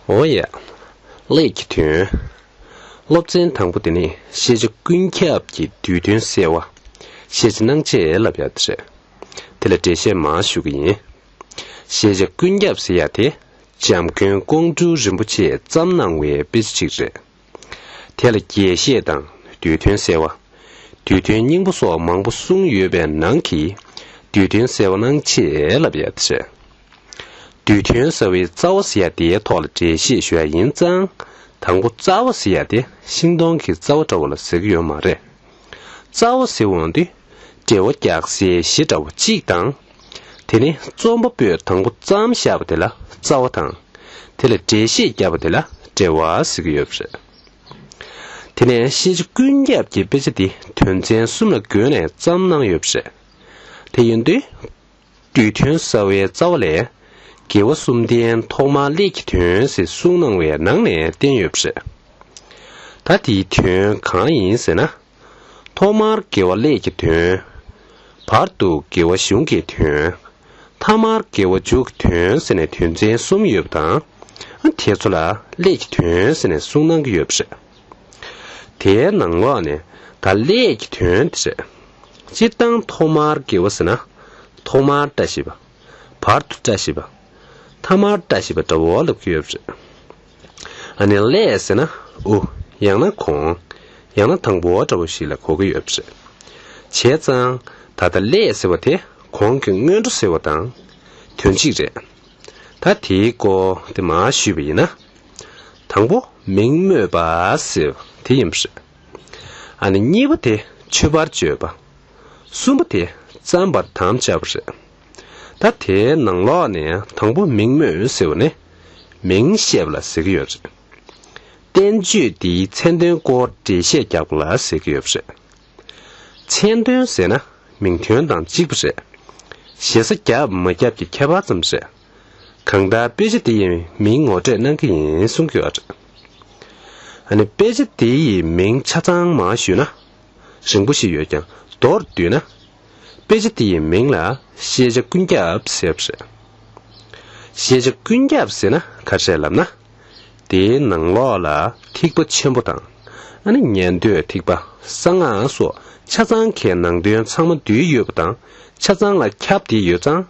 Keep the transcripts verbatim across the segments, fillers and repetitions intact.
འོ་ཡ། ཀླད་ཀྱི་དོན། སློབ་ཚན་དང་པོ་དེ་ནི་ཤེས་བྱ་ཀུན་ཁྱབ་ཀྱི་དུས་མཐུན་གསལ་བ། ཤེས་བྱ་སྣང་བྱེད་ལབ་ཡ་དེ་རེད། དེ་ལ་འགྲེལ་བཤད་མར་ཞུ་གི་ཡིན། ཤེས་བྱ་ཀུན་ཁྱབ་ཟེར་ཡ་དེ་འཇམ་མགོན་ཀོང་སྤྲུལ་རིན་པོ་ཆེས་བརྩམས་གནང་བའི་དཔེ་ཆ་ཅིག་རེད། དེ་ལ་རྒྱས་བཤད་དང་དུས་མཐུན་གསལ་བ། དུས་མཐུན་སྙིང་པོ་སོགས་མང་པོ་གསུངས་ཡོད་པའི་ནང་གི་དུས་མཐུན་གསལ་བ་སྣང་བྱེད་ལབ་ཡ་དེ་རེད། དུས་མཐུན་གསལ་བའི་རྩ་བ་ཟེར་ཡ་དེའི་ཐོག་ལ་འགྲེལ་བཤད་ཞུ་ཡ་ཡིན་ཙང་། དང་པོ་རྩ་བ་ཟེར་ཡ་དེ་ཤིང་སྡོང་གི་རྩ་བ་འདྲ་བོ་ལ་ཟེར་གྱི་ཡོད་མ་རེད། རྩ་བ་ཟེར་འོང་དུས། འབྲེལ་བ་རྒྱག་སའི་གཞི་འདྲ་བོ་གཅིག་དང་། དེ་ནི་རྩོམ་པ་པོས་དང་པོ་བརྩམས་བཞག་པ་དེ་ལ་རྩ་བ་དང་། དེ་ལ་འགྲེལ་བཤད་བརྒྱབ་པ་དེ་ལ་འབྲེལ་བ་ཟེར་གྱི་ཡོད་པ་རེད། དེ་ནས་ཤེས་བྱ་ཀུན་ཁྱབ་ཀྱི་དཔེ་ཆ་འདི་དོན་ཚན་གསུམ་ལ་བགོས་ནས་བརྩམས་གནང་ཡོད་པ་རེད། དེ་ཡིན་དུས། དུས་མཐུན་གསལ་བའི་རྩ་བ་ལས། དགེ་བ་གསུམ་ལྡན་ཐོག་མར་ཀླད་ཀྱི་དོན་ཞེས་གསུངས་གནང་བའི་ནང་ནས་བསྟན་ཡོད་པ་རེད། ད་དེའི་དོན་གང་ཡིན་ཟེར་ན། ཐོག་མར་དགེ་བ་ཀླད་ཀྱི་དོན། བར་དུ་དགེ་བ་གཞུང་གི་དོན། ཐ་མར་དགེ་བ་མཇུག་གི་དོན་ཟེར་ནས་དོན་ཚན་གསུམ་ཡོད་པ་དང་། དེ་ཚོ་ལ་ཀླད་ཀྱི་དོན་ཟེར་ནས་གསུངས་གནང་གི་ཡོད་པ་རེད། དེའི་ནང་ལོགས་ནས་ད་ཀླད་ཀྱི་དོན་དེ་རེད། སྤྱིར་བཏང་ཐོག་མར་དགེ་བ་ཟེར་ན། ཐོག་མར་བཀྲ་ཤིས་པ། བར་དུ་བཀྲ་ཤིས་པ། ཐ་མར་བཀྲ་ཤིས་པ་འདྲ་བོ་ལབ་ཀྱི་ཡོད་པ་རེད། ཨ་ནི་ཀླད་ཟེར་ན་དབུ། ཡང་ན་གོང་། ཡང་ན་དང་པོ་འདྲ་བོ་ཞིག་ལ་གོ་གི་ཡོད་པ་རེད། བྱས་ཙང་ད་ལྟ་ཀླད་ཟེར་བ་དེ་གོང་གི་སྔོན་འགྲོ་ཟེར་བ་དང་དོན་གཅིག་རེད། ད་དེའི་སྐོར་དེ་མར་ཞུས་པ་ཡིན་ན། དང་པོ་མིང་སྨོས་པ་ཟེར་བ་དེ་ཡིན་པ་རེད། ཨ་ནི་གཉིས་པ་དེ་མཆོད་པར་བརྗོད་པ། གསུམ་པ་དེ་བརྩམ་པར་དམ་བཅའ་བ་རེད། ད་དེའི་ནང་ལོགས་ནས་དང་པོ་མིང་སྨོས་ཟེར་བ་ནི། མིང་བཤད་པ་ལ་ཟེར་གྱི་ཡོད་རེད། བསྟན་བཅོས་འདིའི་མཚན་དོན་སྐོར་འགྲེལ་བཤད་རྒྱག་པ་ལ་ཟེར་གྱི་ཡོད་པ་རེད། མཚན་དོན་ཟེར་ན་མིང་དོན་དང་གཅིག་པ་རེད། ཞེ་ས་རྒྱབ་མ་རྒྱབ་ཀྱི་ཁྱད་པར་ཙམ་རེད། གང་ལྟར་དཔེ་ཆ་འདི་ཡི་མིང་ངོ་སྤྲོད་གནང་གི་ཡིན་གསུང་གི་ཡོད་རེད། ཨ་ནི་དཔེ་ཆ་འདི་ཡི་མིང་ཆ་ཚང་མར་ཞུས་ན། རིང་པོ་ཞིག་ཡོད་ཀྱང་མདོར་བསྡུས་ན། དཔེ་ཆ་འདི་ཡི་མིང་ལ་ཤེས་བྱ་ཀུན་ཁྱབ་ཟེར་བ་རེད། ཤེས་བྱ་ཀུན་ཁྱབ་ཟེར་ན་ག་རེ་རེད་ལབ་ན། དེའི་ནང་ལོགས་ལ་ཐེག་པ་ཆེན་པོ་དང་། ཨ་ནི་ཉན་ཐོས་ཐེག་པ་གསང་སྔགས་སོགས་ཆ་ཚང་གི་ནང་དོན་ཚང་མ་འདུས་ཡོད་པ་དང་ཆ་ཚང་ལ་ཁྱབ་བསྡད་ཡོད་ཙང་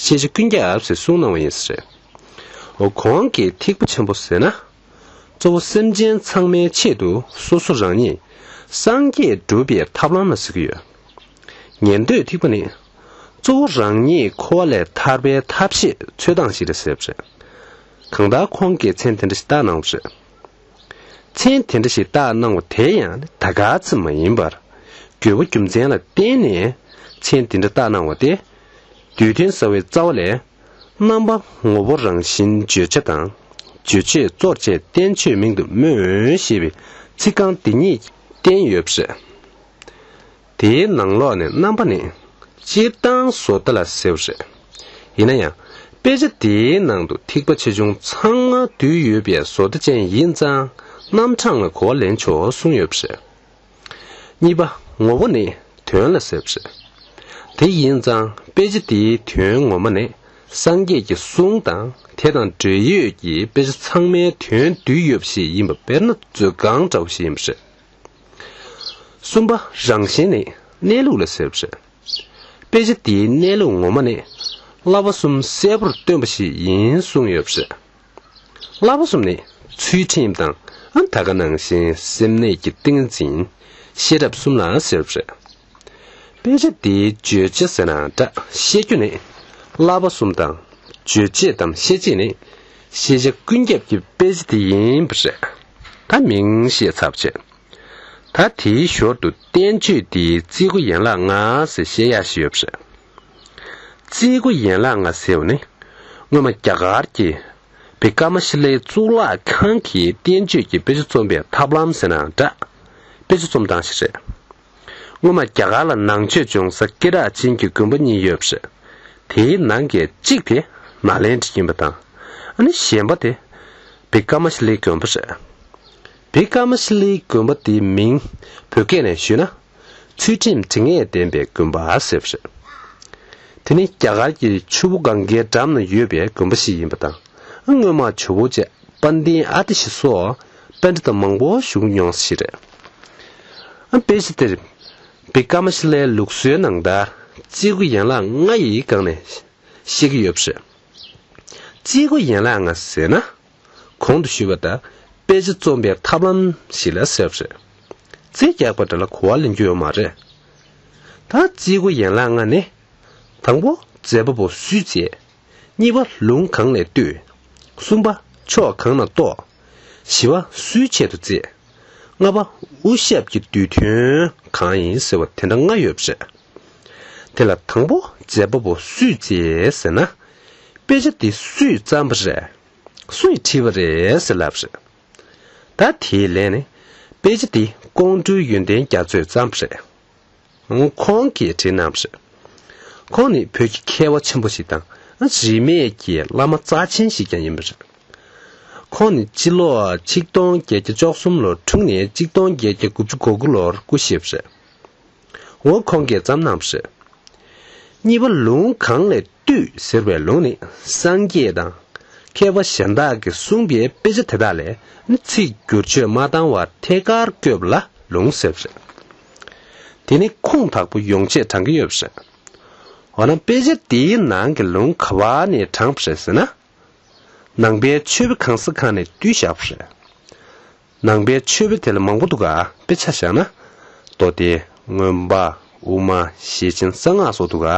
ཤེས་བྱ་ཀུན་ཁྱབ་ཟེར་གསུངས་གནང་བ་ཡིན་ས་རེད། འོ་གོང་གི་ཐེག་པ་ཆེན་པོ་ཟེར་ན། གཙོ་བོ་སེམས་ཅན་ཚང་མའི་ཆེད་དུ་སོ་སོ་རང་ཉིད་སངས་རྒྱས་སྒྲུབ་པའི་ཐབས་ལམ་ལ་ཟེར་གྱི་ཡོད། ཉན་ཐོས་ཐེག་པ་ནི། གཙོ་བོ་རང་ཉིད་འཁོར་བ་ལས་ཐར་པའི་ཐབས་ཤེས་འཚོལ་སྟངས་ཤིག་ལ་ཟེར་བ་རེད། གང་ལྟར་ཁོང་གིས་མཚན་དེ་འདྲ་ཞིག་བཏགས་གནང་བ་རེད། མཚན་དེ་འདྲ་ཞིག་བཏགས་གནང་བ་དེ་ཡང་ད་ག་ཙམ་མ་ཡིན་པར། དགོས་པ་རྒྱུ་མཚན་ལ་བརྟེན་ནས་མཚན་དེ་འདྲ་བཏགས་གནང་བ་སྟེ། དུས་མཐུན་གསལ་བའི་རྩ་བ་ལས། རྣམ་པ་ངོ་བོ་རང་བཞིན་བརྗོད་བྱ་དང་། རྗོད་བྱེད་གཙོར་བྱས་བསྟན་བཅོས་མིང་དུ་སྨོས་ཞེས་པའི་ཚིག་རྐང་འདི་ཉིད་བསྟན་ཡོད་པ་རེད། དེའི་ནང་ལོགས་ནས་རྣམ་པ་ནི་སྤྱིར་བཏང་བཟོ་ལྟ་ལ་ཟེར་བ་རེད། ཡིན་ན་ཡང་དཔེ་ཆ་དེའི་ནང་དུ་ཐེག་པ་ཆེ་ཆུང་ཚང་མ་འདུས་ཡོད་པའི་བཟོ་ལྟ་ཅན་ཡིན་ཙང་རྣམ་གྲངས་ལ་གོ་བ་ལེན་ཆོག་གསུངས་ཡོད་པ་རེད། གཉིས་པ། ངོ་བོ་ནི་དོན་ལ་ཟེར་བ་རེད། དེ་ཡིན་ཙང་དཔེ་ཆ་དེའི་དོན་ངོ་མ་ནི་སངས་རྒྱས་ཀྱི་གསུང་དང་དེ་དང་འབྲེལ་ཡོད་ཀྱི་དཔེ་ཆ་ཚང་མའི་དོན་འདུས་ཡོད་པ་ཞིག་ཡིན་པ་དཔེར་ན་མཛོད་ཁང་འདྲ་བོ་ཞིག་ཡིན་པ་རེད། གསུམ་པ། རང་བཞིན་ནི་གནས་ལུགས་ལ་ཟེར་བ་རེད། དཔེ་ཆ་དེའི་གནས་ལུགས་ངོ་མ་ནི་བསླབ་པ་གསུམ་གསལ་པོར་སྟོན་པ་ཞིག་ཡིན་གསུངས་ཡོད་པ་རེད། བསླབ་པ་གསུམ་ནི་ཚུལ་ཁྲིམས་དང་ད་ག་ནང་བཞིན་སེམས་ནད་ཀྱི་ཏིང་འཛིན། ཤེས་རབ་གསུམ་ལ་ཟེར་བ་རེད། དཔེ་ཆ་འདིའི་བརྗོད་བྱ་ཟེར་ན་འདྲ་བཤད་རྒྱུ་ནི། བསླབ་པ་གསུམ་དང་། རྗོད་བྱེད་དམ་བཤད་བྱེད་ནི། ཤེས་བྱ་ཀུན་ཁྱབ་ཀྱི་དཔེ་ཆ་དེ་ཡིན་པ་རེད། ད་མིང་བཤད་ཚར་བ་བྱས། ད་དེའི་ཞོར་དུ་བསྟན་བཅོས་འདིའི་རྩིས་སྒོ་ཡན་ལག་ལྔ་ཟེར་བཤད་ཡག་ཞིག་ཡོད་པ་རེད། རྩིས་སྒོ་ཡན་ལག་ལྔ་ཟེར་བ་ནི། སྔོན་མ་རྒྱ་གར་གྱི་བི་ཀ་མ་ཤི་ལའི་གཙུག་ལག་ཁང་གི་བསྟན་བཅོས་ཀྱི་དཔེ་ཆ་རྩོམ་པའི་ཐབས་ལམ་ཟེར་ན་འདྲ། དཔེ་ཆ་རྩོམ་སྟངས་ཤིག་རེད། སྔོན་མ་རྒྱ་གར་ལ་ནང་ཆོས་སྦྱོང་ས་སྐད་གྲགས་ཅན་གྱི་དགོན་པ་གཉིས་ཡོད་པ་རེད། དེའི་ནང་གི་གཅིག་དེ་ནཱ་ལེནྡྲ་ཡིན་པ་དང་། ཨ་ནི་གཞན་པ་དེ་བི་ཀ་མ་ཤི་ལའི་དགོན་པ་རེད། བི་ཀ་མ་ཤི་ལའི་དགོན་པ་དེའི་མིང་བོད་སྐད་ནས་ཞུས་ན། ཚུལ་ཁྲིམས་དྲི་ངད་ལྡན་པའི་དགོན་པ་ཟེར་བ་རེད། དེ་ནི་རྒྱ་གར་གྱི་ཆུ་བོ་གངྒཱའི་འགྲམ་ན་ཡོད་པའི་དགོན་པ་ཞིག་ཡིན་པ་དང་། སྔོན་མ་ཇོ་བོ་རྗེ་ དཔལ་ལྡན་ཨ་ཏི་ཤ་སོགས་པཎྜི་ཏ་མང་པོ་བཞུགས་མྱོང་ཞིག་རེད། ཨ་དཔེ་ཆ་དེར་བི་ཀ་མ་ཤི་ལའི་ལུགས་སྲོལ་ནང་ལྟར་རྩིས་སྒོ་ཡན་ལག་ལྔ་ཡི་སྒང་ནས་བཤད་ཀྱི་ཡོད་པ་རེད། རྩིས་སྒོ་ཡན་ལག་ལྔ་ཟེར་ན། གོང་དུ་ཞུས་པ་ལྟར་དཔེ་ཆ་རྩོམ་པའི་ཐབས་ལམ་ཞིག་ལ་ཟེར་བ་རེད། རྩིས་རྒྱག་པ་འདྲ་ལ་གོ་བ་ལེན་རྒྱུ་ཡོད་མ་རེད། ད་རྩིས་སྒོ་ཡན་ལག་ལྔ་ནི། དང་པོ་མཛད་པ་པོ་སུས་མཛད། གཉིས་པ་ལུང་གང་ལས་བཏུས། གསུམ་པ་ཕྱོགས་གང་ན་གཏོགས། བཞི་པ་སུའི་ཆེད་དུ་མཛད། ལྔ་པ་དབུ་ཞབས་ཀྱི་དུས་མཐུན་གང་ཡིན་ཟེར་བ་དེ་འདྲ་ལྔ་ཡོད་པ་རེད། དེ་ལ་དང་པོ་མཛད་པ་པོ་སུས་མཛད་ཟེར་ན། དཔེ་ཆ་འདི་སུས་བརྩམས་པ་རེད། སུས་བྲིས་པ་རེད་ཟེར་ལབ་རེད། ད་དེའི་ལན་ནི། དཔེ་ཆ་འདི་ཀོང་སྤྲུལ་ཡོན་ཏན་རྒྱ་མཚོས་བརྩམས་པ་རེད། ཁོང་གིས་བྲིས་གནང་བ་རེད། ཁོང་ནི་བོད་ཀྱི་མཁས་པ་ཆེན་པོ་ཞིག་དང་རིས་མེད་ཀྱི་བླ་མ་རྩ་ཆེན་ཞིག་ཀྱང་ཡིན་པ་རེད། ཁོང་ནི་སྤྱི་ལོ་ཆིག་སྟོང་བརྒྱད་བརྒྱ་བཅུ་གསུམ་ལོར་འཁྲུངས་ནས་ཆིག་སྟོང་བརྒྱད་བརྒྱ་དགུ་བཅུ་གོ་དགུ་ལོར་སྐུ་གཤེགས་པ་རེད། འོ་ཁོང་གིས་བརྩམས་གནང་བ་རེད། གཉིས་པ་ལུང་གང་ལས་བཏུས་ཟེར་བའི་ལུང་ནི་སངས་རྒྱས་དང་མཁས་པ་གཞན་དག་གིས་གསུངས་པའི་དཔེ་ཆ་དེ་དག་ལས་ཚིག་བསྒྱུར་བཅོས་མ་བཏང་བར་ཐད་ཀར་བཀོད་པ་ལ་ལུང་ཟེར་བ་རེད། དེ་ནི་ཁུངས་དག་པོ་ཡོང་ཆེད་དྲངས་ཀྱི་ཡོད་པ་རེད། འོ་ན་དཔེ་ཆ་དེའི་ནང་གི་ལུང་ག་བ་ནས་དྲངས་པ་རེད་ཟེར་ན། ནང་པའི་ཆོས་པའི་གང་ས་གང་ནས་བཏུས་བཞག་པ་རེད། ནང་པའི་ཆོས་པ་དེ་ལ་མང་པོ་འདུག་ག་དཔེ་ཆ་བཞག་ན། མདོ་སྡེ། མངོན་པ། དབུ་མ། ཞེ་ཆེན། གསང་སྔགས་སོགས་འདུག་ག་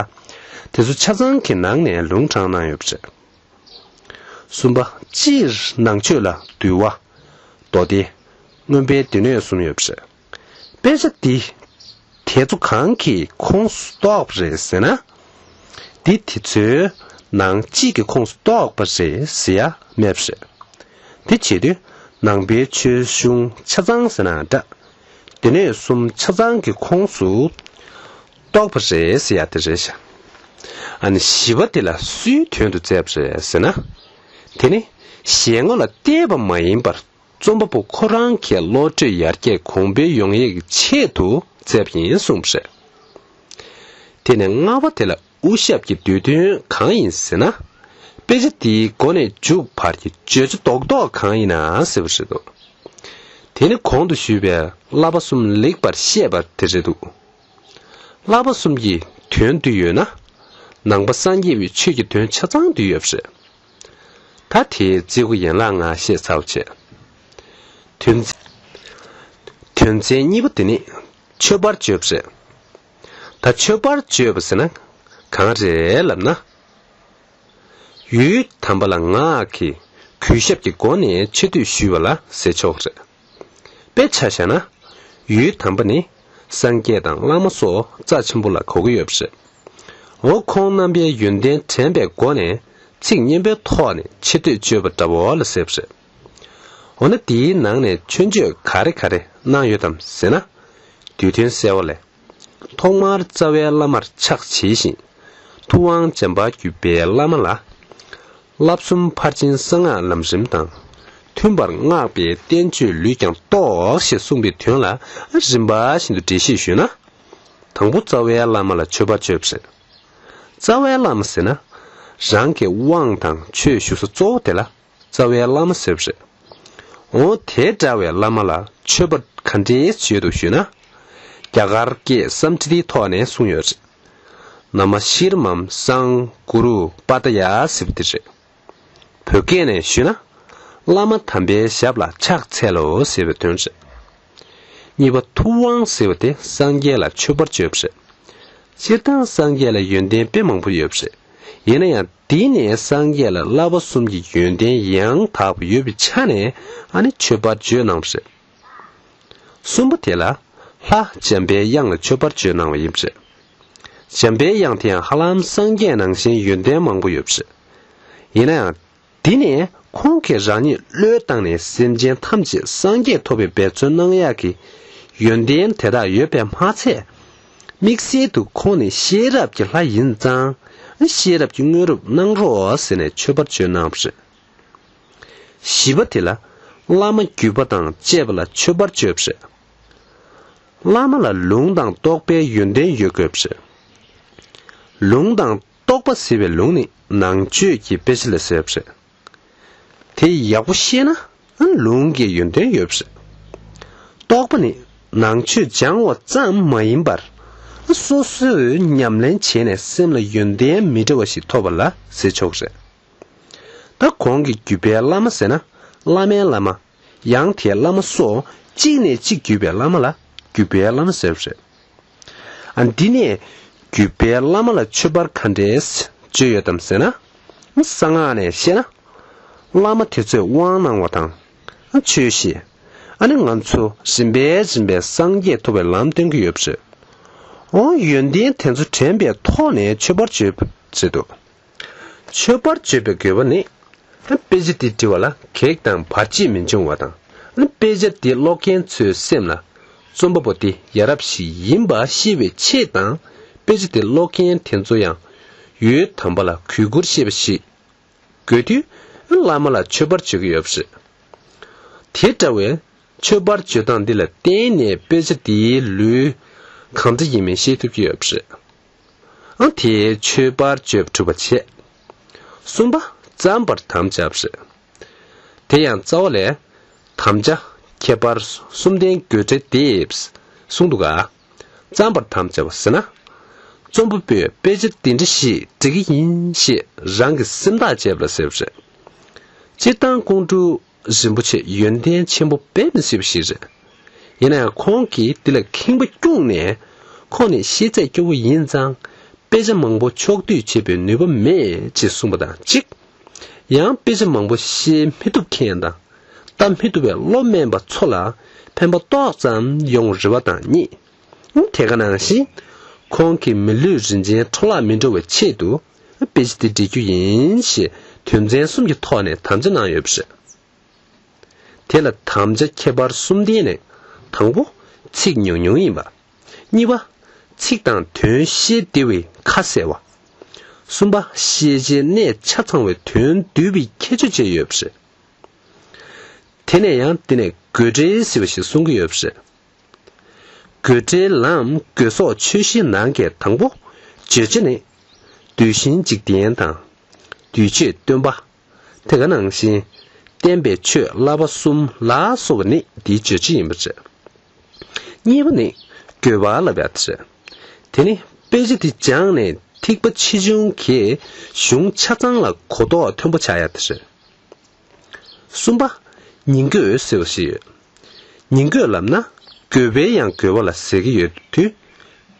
དེ་ཚོ་ཆ་ཚང་གི་ནང་ནས་ལུང་དྲངས་གནང་ཡོད་པ་རེད། གསུམ་པ། སྤྱིར་ནང་ཆོས་ལ་འདུལ་བ། མདོ་སྡེ། མངོན་པའི་སྡེ་སྣོད་གསུམ་ཡོད་པ་རེད། དཔེ་ཆ་འདི། དེ་ཚོ་གང་གི་ཁོངས་སུ་གཏོགས་པ་རེད་ཟེར་ན། འདི་དེ་ཚོའི་ནང་གཅིག་གི་ཁོངས་སུ་གཏོགས་པ་རེད་ཟེར་ཡ་མེད་པ་རེད། དེ་བྱེད་དུས་ནང་པའི་ཆོས་གཞུང་ཆ་ཚང་ཟེར་ན་འདྲ། སྡེ་སྣོད་གསུམ་ཆ་ཚང་གི་ཁོངས་སུ་གཏོགས་པ་རེད་ཟེར་ཡ་དེ་རེད་ཤག་ཨ་ནི་བཞི་པ་དེ་ལ་སུའི་དོན་དུ་མཛད་པ་རེད་ཟེར་ན། དེ་ནི་ཞལ་ངོ་ལ་བལྟས་པ་མ་ཡིན་པར། རྩོམ་པ་པོ་ཁོ་རང་གི་བློ་གྲོས་ཡར་རྒྱས་གོང་འཕེལ་ཡོང་ཡས་ཀྱི་ཆེད་དུ་མཛད་པ་ཡིན་གསུངས་པ་རེད། དེ་ནས་ལྔ་པ་དེ་ལ་དབུ་ཞབས་ཀྱི་དུས་སྟོན་གང་ཡིན་ཟེར་ན། དཔེ་ཆ་དེའི་འགོ་ནས་མཇུག་བར་གྱི་བརྗོད་བྱ་རྡོག་རྡོག་གང་ཡིན་ན་ཟེར་བ་རེད་འདུག་དེ་ནི་གོང་དུ་ཞུས་པའི་བསླབ་པ་གསུམ་ལེགས་པར་བཤད་པ་དེ་རེད་འདུག་བསླབ་པ་གསུམ་གྱི་དོན་བསྡུས་ཡོད་ན། ནང་པ་སངས་རྒྱས་པའི་ཆོས་ཀྱི་དོན་ཆ་ཚང་བསྡུས་ཡོད་པ་རེད། ད་དེའི་རྩིས་སྒོ་ཡན་ལག་ལྔ་བཤད་ཚར་བ་བྱས། དོན་ཚན། དོན་ཚན་གཉིས་པ་དེ་ནི་མཆོད་པར་བརྗོད་པ་རེད། ད་མཆོད་པར་བརྗོད་པ་ཟེར་ན་གང་རེད་ལབ་ན། ཡུལ་དམ་པ་ལ་ངག་གི་གུས་ཞབས་ཀྱི་སྒོ་ནས་ཆེ་བསྟོད་ཞུས་པ་ལ་ཟེར་ཆོག་རེད། དཔེ་ཆ་བཞག་ན། ཡུལ་དམ་པ་ནི་སངས་རྒྱས་དང་བླ་མ་སོགས་རྩ་ཆེན་པོ་ལ་གོ་གི་ཡོད་པ་རེད། འོ་ཁོང་རྣམ་པའི་ཡོན་ཏན་དྲན་པའི་སྒོ་ནས་ཚིག་སྙན་པོའི་ཐོག་ནས་ཆེ་བསྟོད་བརྗོད་པ་འདྲ་བོ་ལ་ཟེར་བ་རེད། འོ་ན་དེའི་ནང་ནས་མཆོད་བརྗོད་ག་རེ་ག་རེ་གནང་ཡོད་དམ་ཟེར་ན། དུས་མཐུན་གསལ་བ་ལས། ཐོག་མར་རྩ་བའི་བླ་མར་ཕྱག་བྱས་ཤིང་། ཐུབ་དབང་འཇམ་དཔལ་བརྒྱུད་པའི་བླ་མ་ལ། བསླབ་གསུམ་ཕར་ཕྱིན་གསང་སྔགས་ལམ་རིམ་དང་། མཐུན་པར་བསྔགས་པའི་བསྟན་བཅོས་ལུས་ཀྱང་རྟོགས་ཞེས་གསུངས་པའི་དོན་ལ་རིམ་པ་བཞིན་དུ་འགྲེལ་བཤད་ཞུས་ན། དང་པོ་རྩ་བའི་བླ་མ་ལ་མཆོད་པར་བརྗོད་པ་རེད། རྩ་བའི་བླ་མ་ཟེར་ན། རང་གི་དབང་དང་ཆོས་ཞུ་ས་གཙོ་བོ་དེ་ལ་རྩ་བའི་བླ་མ་ཟེར་བ་རེད། འོ་དེ་འདྲ་བའི་བླ་མ་ལ་མཆོད་པ་ག་འདྲས་བྱེད་དུ་ཞུས་ན། རྒྱ་གར་སྐད་སཾ་སྐྲྀ་ཏའི་ཐོག་ནས་གསུངས་ཡོད་རེད། ན་མ་ཤྲཱི་མཾ་སཾ་གུ་རུ་པ་ཏྱ་ཟེར་བ་དེ་རེད། བོད་སྐད་ནས་ཞུས་ན། བླ་མ་དམ་པའི་ཞབས་ལ་ཕྱག་འཚལ་ལོ་ཟེར་བའི་དོན་རེད། གཉིས་པ་ཐུབ་དབང་ཟེར་བ་དེ་སངས་རྒྱས་ལ་མཆོད་པར་བརྗོད་པ་རེད། སྤྱིར་བཏང་སངས་རྒྱས་ལ་ཡོན་ཏན་དཔེ་མང་པོ་ཡོད་པ་རེད། ཡིན་ན་ཡང་འདི་ནས་སངས་རྒྱས་ལ་བསླབ་པ་གསུམ་གྱི་ཡོན་ཏན་ཡང་དག་པ་ཡོད་པའི་ཆ་ནས་ཨ་ནི་མཆོད་པར་བརྗོད་གནང་བ་རེད། གསུམ་པ་དེ་ལ་ལྷ་འཇམ་པའི་དབྱངས་ལ་མཆོད་པར་བརྗོད་གནང་བ་ཡིན་པ་རེད། འཇམ་པའི་དབྱངས་དེ་ཡང་ཧ་ལམ་སངས་རྒྱས་ནང་བཞིན་ཡོན་ཏན་མང་པོ་ཡོད་པ་རེད། ཡིན་ན་ཡང་། འདི་ནས་ཁོང་གིས་རང་ཉིད་བློས་བཏང་ནས་སེམས་ཅན་ཐམས་ཅད་སངས་རྒྱས་ཐོབ་པའི་འབད་བརྩོན་གནང་ཡག་གི་ཡོན་ཏན་དེ་དག་ཡོད་པས་མ་ཚད། དམིགས་བསལ་དུ་ཁོང་ནི་ཤེས་རབ་ཀྱི་ལྷ་ཡིན་ཙང་། ཤེས་རབ་ཀྱི་དངོས་གྲུབ་གནང་རོགས་ཟེར་ནས་མཆོད་པར་བརྗོད་གནང་བ་རེད། བཞི་པ་དེ་ལ་བླ་མ་བརྒྱུད་པ་དང་བཅས་པ་ལ་མཆོད་པར་བརྗོད་པ་རེད། བླ་མ་ལ་ལུང་དང་རྟོགས་པའི་ཡོན་ཏན་ཡོད་དགོས་པ་རེད། ལུང་དང་རྟོགས་པ་ཟེར་བའི་ལུང་ནི་ནང་ཆོས་ཀྱི་དཔེ་ཆ་ལ་ཟེར་བ་རེད། དེ་ཡག་པོ་ཤེས་ན་ལུང་གི་ཡོན་ཏན་ཡོད་པ་རེད། རྟོགས་པ་ནི་ནང་ཆོས་སྦྱང་བ་ཙམ་མ་ཡིན་པར། སོ་སོས་ཉམས་ལེན་བྱས་ནས་སེམས་ལ་ཡོན་ཏན་མི་འདྲ་བ་ཞིག་ཐོབ་པ་ལ་ཟེར་ཆོག་རེད། ད་གོང་གི་བརྒྱུད་པའི་བླ་མ་ཟེར་ན་བླ་མའི་བླ་མ། ཡང་དེའི་བླ་མ་སོགས་གཅིག་ནས་གཅིག་བརྒྱུད་པའི་བླ་མ་ལ་བརྒྱུད་པའི་བླ་མ་ཟེར་བ་རེད། ཨ། འདི་ནས་བརྒྱུད་པའི་བླ་མ་ལ་མཆོད་པར་ག་འདྲས་བརྗོད་ཡོད་དམ་ཟེར་ན། གསང་སྔགས་ནས་བཤད་ན། བླ་མ་དེ་ཚོས་དབང་གནང་བ་དང་། ཆོས་བཤད། ཨ་ནི་ང་ཚོ་རིམ་པས་རིམ་པས་སངས་རྒྱས་ཐོབ་པའི་ལམ་སྟོན་གྱི་ཡོད་པ་རེད། འོ། ཡོན་ཏན་དེ་ཚོ་དྲན་པའི་ཐོག་ནས་མཆོད་པར་བརྗོད་པ་ཟེར་འདུག་མཆོད་པར་བརྗོད་པའི་དགོས་པ་ནི། དཔེ་ཆ་དེ་འབྲི་བ་ལ་གེགས་དང་བར་ཆད་མི་འབྱུང་བ་དང་། དཔེ་ཆ་དེ་ཀློག་མཁན་ཚོའི་སེམས་ལ་རྩོམ་པ་པོ་དེ་ཡ་རབས་ཤིག་ཡིན་པ་ཤེས་པའི་ཆེད་དང་། དཔེ་ཆ་དེ་ཀློག་མཁན་དེ་ཚོ་ཡང་ཡུལ་དམ་པ་ལ་གུས་བཀུར་ཤེས་པ་ཞིག་དགོས་དུས། བླ་མ་ལ་མཆོད་པར་བརྗོད་ཀྱི་ཡོད་པ་རེད། དེ་འདྲ་བའི་མཆོད་པར་བརྗོད་སྟངས་འདི་ལ་བརྟེན་ནས་དཔེ་ཆ་དེའི་ལུས་གང་འདྲ་ཡིན་མིན་ཤེས་ཐུབ་ཀྱི་ཡོད་པ་རེད། ཨང་། དེས་མཆོད་པར་བརྗོད་པ་གྲུབ་པ་བྱས། གསུམ་པ། བརྩམ་པར་དམ་བཅའ་བ་རེད། དེ་ཡང་རྩ་བ་ལས། དམ་བཅའ་ཁྱད་པར་གསུམ་ལྡན་དགོད་སྒྲའི་སྡེ་གསུངས་འདུག་ག་བརྩམ་པར་དམ་བཅའ་བ་ཟེར་ན། རྩོམ་པ་པོས་དཔེ་ཆ་འདི་འདྲ་ཞིག་འབྲི་གི་ཡིན་ཞེས་རང་གི་སེམས་ཐག་བཅད་པ་ལ་ཟེར་བ་རེད། སྤྱིར་བཏང་ཀོང་སྤྲུལ་རིན་པོ་ཆེ་ཡོན་ཏན་ཆེན་པོ་དཔེ་མི་སྲིད་པ་ཞིག་རེད། ཡིན་ན་ཡང་ཁོང་གིས་འདི་ལ་ཁེངས་པ་སྐྱུངས་ནས། ཁོང་ནི་ཤེས་ཚད་སྐྱོ་བོ་ཡིན་ཙང་། དཔེ་ཆ་མང་པོ་ཕྱོགས་བསྡུས་བྱེད་པའི་ནུས་པ་མེད་ཅེས་གསུངས་པ་དང་གཅིག་ཡང་དཔེ་ཆ་མང་པོ་ཤེས་མི་ཐུབ་མཁན་དང་། ལྟ་མི་ཐུབ་པའི་བློ་དམན་པ་ཚོ་ལ་ཕན་པ་ཏོག་ཙམ་ཡོང་རེ་བ་དང་གཉིས། དེ་ག་ནང་བཞིན། ཁོང་གིས་མི་ལུས་རིན་ཆེན་འཕྲོ་བརླག་མི་འགྲོ་བའི་ཆེད་དུ། དཔེ་ཆ་འདི་འབྲི་རྒྱུ་ཡིན་ཞེས་དོན་ཚན་གསུམ་གྱི་ཐོག་ནས་དམ་བཅའ་གནང་ཡོད་པ་རེད། དེ་ལ་དམ་བཅའ་ཁྱད་པར་གསུམ་ལྡན་ནི། དང་པོ། ཚིག་ཉུང་ཉུང་ཡིན་པ། གཉིས་པ། ཚིག་དང་དོན་ཤེས་བདེ་བའི་ཁ་གསལ་བ། གསུམ་པ། ཤེས་བྱའི་གནད་ཆ་ཚང་བའི་དོན་བསྡུས་པའི་ཁྱད་ཆོས་བཅས་ཡོད་པ་རེད། དེ་ནས་ཡང་འདི་ནས་དགོད་སྒྲའི་ཟེར་བ་ཞིག་གསུང་གི་ཡོད་པ་རེད། དགོད་སྒྲའི་ལམ་དགོས་སོགས་ཆོས་བཞིའི་ནང་གི་དང་པོ། བརྗོད་བྱ་ནི། གདུལ་ཞིང་འཇིག་རྟེན་དང་། གདུལ་བྱའི་སྟོན་པ། དེ་ག་ནང་བཞིན། བསྟན་པའི་ཆོས་བསླབ་པ་གསུམ་ལ་སོགས་པ་ནི་འདིའི་བརྗོད་བྱ་ཡིན་པ་རེད། གཉིས་པ་ནི། དགོས་པ་ལབ་ཡག་དེ་རེད། དེ་ནི་དཔེ་ཆ་དེ་སྦྱངས་ནས་ཐིགས་པ་ཆེ་ཆུང་གི་གཞུང་ཆ་ཚང་ལ་གོ་རྟོགས་མཐོན་པོ་ཆགས་ཡག་དེ་རེད། གསུམ་པ། ཉིང་དགོས་ཟེར་བ་ཞིག་ཡོད། ཉིང་དགོས་ལབ་ན། དགོས་པའི་ཡང་དགོས་པ་ལ་ཟེར་གྱི་ཡོད་དུས།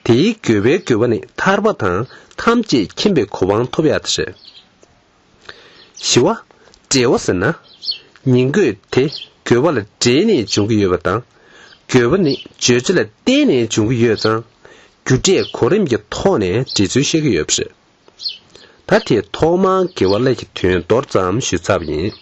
དེའི་དགོས་པའི་དགོས་པ་ནི་ཐར་པ་དང་ཐམས་ཅད་མཁྱེན་པའི་གོ་འཕང་ཐོབ་ཡག་དེ་རེད། བཞི་བ། འབྲེལ་བ་ཟེར་ན། ཉིང་དགོས་དེ་དགོས་པ་ལ་འབྲེལ་ནས་འབྱུང་གི་ཡོད་པ་དང་། དགོས་པ་ནི་བརྗོད་བྱ་ལ་བརྟེན་ནས་འབྱུང་གི་ཡོད་ཙང་། རྒྱུ་འབྲས་གོ་རིམ་གྱི་ཐོག་ནས་འབྲེལ་ཚུལ་བཤད་ཀྱི་ཡོད་པ་རེད། ད་དེ་ཐོག་མར་དགེ་བ་ཀླད་ཀྱི་དོན་མདོར་ཙམ་ཞུས་ཚར་བ་ཡིན།